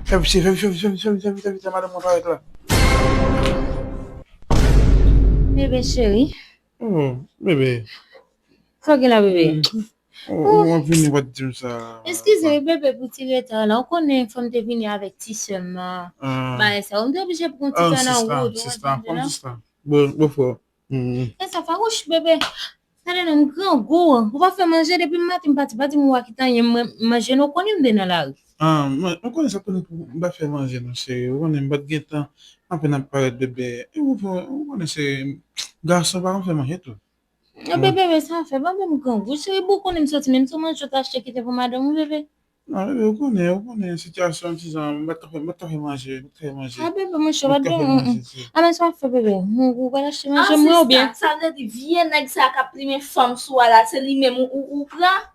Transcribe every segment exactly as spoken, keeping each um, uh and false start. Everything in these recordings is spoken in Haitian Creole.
Fè piti, fè piti, fè piti, fè piti, fè piti, fè piti, madanm mwen parèt la. Bebe cheri. Oh, bebe. Sa w gen la, bebe? Ou ap vini, w ap di m sa. Eskize, bebe, pou ti reta la. Ou konnen, fò m te vini avèk ti sè m nan. Bagay sa. Ou m te oblije pran ti sè nan wout. Ou konprann la? Sista. Bon, bon, fò. E sa fawouch, bebe. Gade non, m grangou. Ou pa fè manje depi maten, m pati, pa di m ou pa kite anyen, mwen, manje non, konnen m de nan lari. Ah, mwen, mwen konnen sa, konnen m pa fè manje non, cheri. Ou konnen m pa t gen tan. Apèn ap parèt, bebe. E ou, ou konnen se gason pa konn fè manje tou. Bebe, bebe, sa fè, pa ban m grangou. Cheri, boukonnen m soti, menm si w manje ou t achte kite pou madanm ou, bebe. Non, bebe, ou konnen, ou konnen sitiyasyon ti jan, m pa t ka fè, m pa t ka fè manje, m pa t ka fè manje. Ah, bebe, mwen chou, pa dwe. Ah, men sa w ap fè, bebe? Ou pral achte manje mwen oubyen? Sa vle di vye nèg sa k ap plimen fanm sou a la, se li menm ou, ou, ou pran?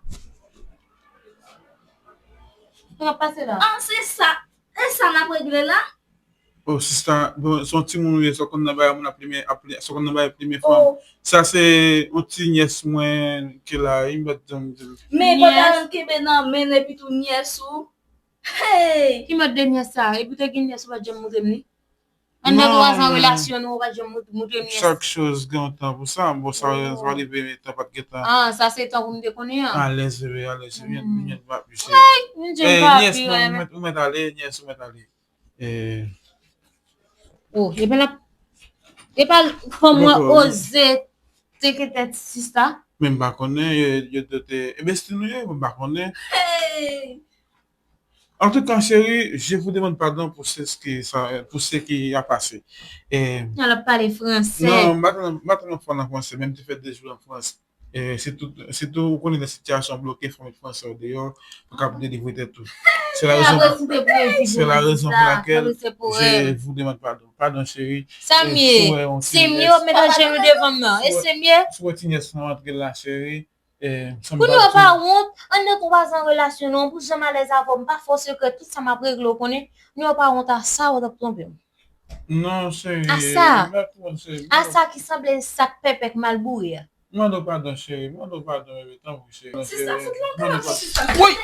Sa k ap pase la? Ah, se sa. E sa n ap regle la? Oh, sista, bon, se yon timoun ou ye, sa w konn nan bagay moun ap plimen, ap plimen, sa w konn nan bagay plimen fanm. Sa se yon ti nyès mwen ki la, m pa t janm di l. Men pandan l kenbe nan men l epi tou nyès ou. Hey! Ki mòd de nyès sa? Epi w te gen nyès ou pa t janm montre m li? Anndan twa zan relasyon nou, ou pa t janm mont- montre m nyès. Chak choz gen yon tan pou sa, bon, sa sa rive, tan pa t gen tan. Ah, sa se tan pou m te konnen an. Alèz, bebe, alèz, vyen, vyen, papi, cheri. Hey, vyen, papi. Nyès mwen, ou mèt, ou mèt ale, nyès, ou mèt ale. Eh. Oh, epi la, epa fanm mwen oze teke tèt sista. Men m pa konnen, yo, yo te, e besti nou ye, m pa konnen. Hey! En tout cas, chérie, je vous demande pardon pour ce qui, ça, pour ce qui a passé. Eh, Al ap pale fransè. Non, m pa tande, m pa tande fò nan fransè, menm te fè de jou an Frans. Eh, sitou, sitou, ou konnen nan sitiyasyon bloke, fanmi fransè yo deyò, pa kab delivre tèt ou. C'est la raison, c'est la raison pour laquelle je vous demande pardon. Pardon, chérie. Sa m ye? Se m ye w mete ajenou devan m nan. E se m ye? Si w wè ti nyès lan antre la, chérie. Kounye a w pa wont, anndan twa zan relasyon nou, pou jan m alèz avè w, m pa fè w sekrè, tout sa m ap regle w konnen, kounye a w pa wont a sa w t ap twonpe m. Non, cheri. A sa. A sa ki sanble sak pèpè k mal boure a. Mande w padon, cheri. Mande w padon, bebe. Tanpri, cheri. Sista fout lontan. Woy!